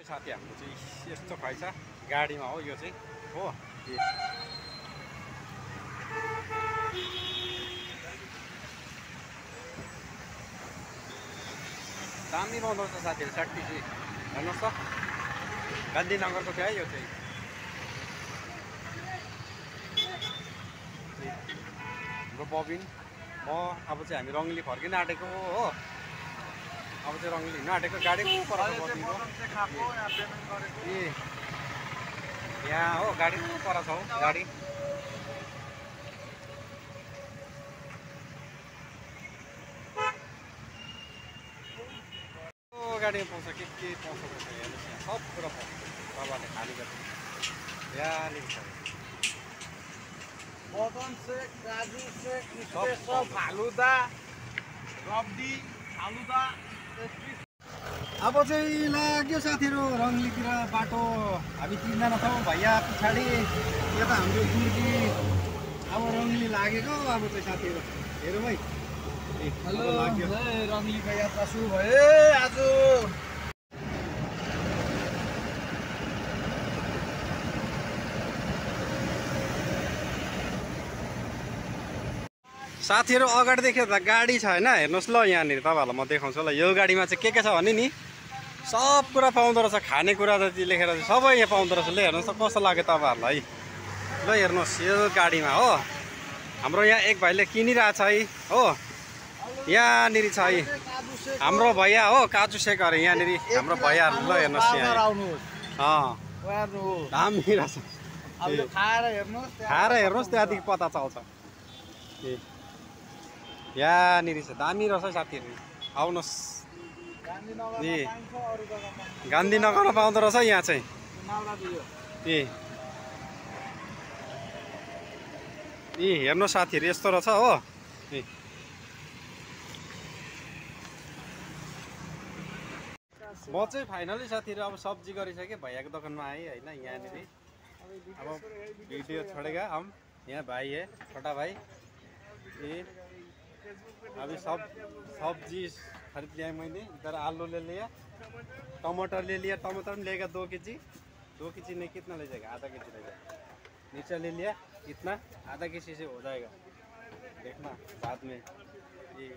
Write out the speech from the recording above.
साथी हाम्रो चाहिँ यस्तो खाइछ गाडीमा हो यो चाहिँ हो दामी बनाउँदो रहेछ साथीहरू साठी चाहिँ हेर्नुहोस् त गान्धीनगरको क्या यो चाहिँ हाम्रो बबिन म अब चाहिँ हामी रङ्गली फर्किन आँटेको हो अब चाहिँ रङ्गली हिँड्न आँटेको गाडीको पर ए यहाँ हो गाडीको पर छ हौ गाडी गाडीमा पाउँछ के पाउँछ हेर्नुहोस् यहाँ सब कुरा पाउँछ तपाईँहरूले खाली गर्छ यहाँनिर छ बदन सेक काजु सेक स्पेसो फालुदा रब्डी फालुदा अब चाहिँ लाग्यो साथीहरू रङ्गलीतिर बाटो हामी तिनजना छौँ भैया पछाडि यता हाम्रो गुर्जी अब रङ्गली लागेको अब चाहिँ साथीहरू हेरौँ है हेलो रङ्गलीको यात्रा सुरु भयो आज साथीहरू अगाडि देख्यो त गाडी छ होइन हेर्नुहोस् ल यहाँनिर तपाईँहरूलाई म देखाउँछु ल यो गाडीमा चाहिँ के छ भने नि सब कुरा पाउँदो रहेछ खानेकुरा जति लेखेर चाहिँ सबै यहाँ पाउँदो रहेछ ल हेर्नुहोस् त कस्तो लाग्यो तपाईँहरूलाई ल हेर्नुहोस् यो गाडीमा हो हाम्रो यहाँ एक भाइले किनिरहेछ है हो यहाँनिर छ है हाम्रो भैया हो काजु सेक अरे यहाँनिर हाम्रो भैयाहरू ल हेर्नुहोस् यहाँ दामी रहेछ खाएर हेर्नुहोस् त्यहाँदेखि पत्ता चल्छ ए यहाँनिर छ दामी रहेछ साथीहरू आउनुहोस् ए गान्धीनगरमा पाउँदो रहेछ यहाँ चाहिँ ए हेर्नुहोस् साथीहरू यस्तो रहेछ हो ए म चाहिँ फाइनली साथीहरू अब सब्जी गरिसकेँ भैयाको दोकानमा आएँ होइन यहाँनिर अब वीडियो छोडेगा हम यहाँ भाई है छोटा भाई ये अभी सब्जी खरीद लिया मैंने इधर आलू ले लिया टमाटर ले लिया टमाटर में लेगा 2 केजी 2 केजी नहीं कितना ले जाएगा आधा केजी ले जाएगा मिर्चा ले लिया इतना आधा केजी से हो जाएगा देखना बाद में ये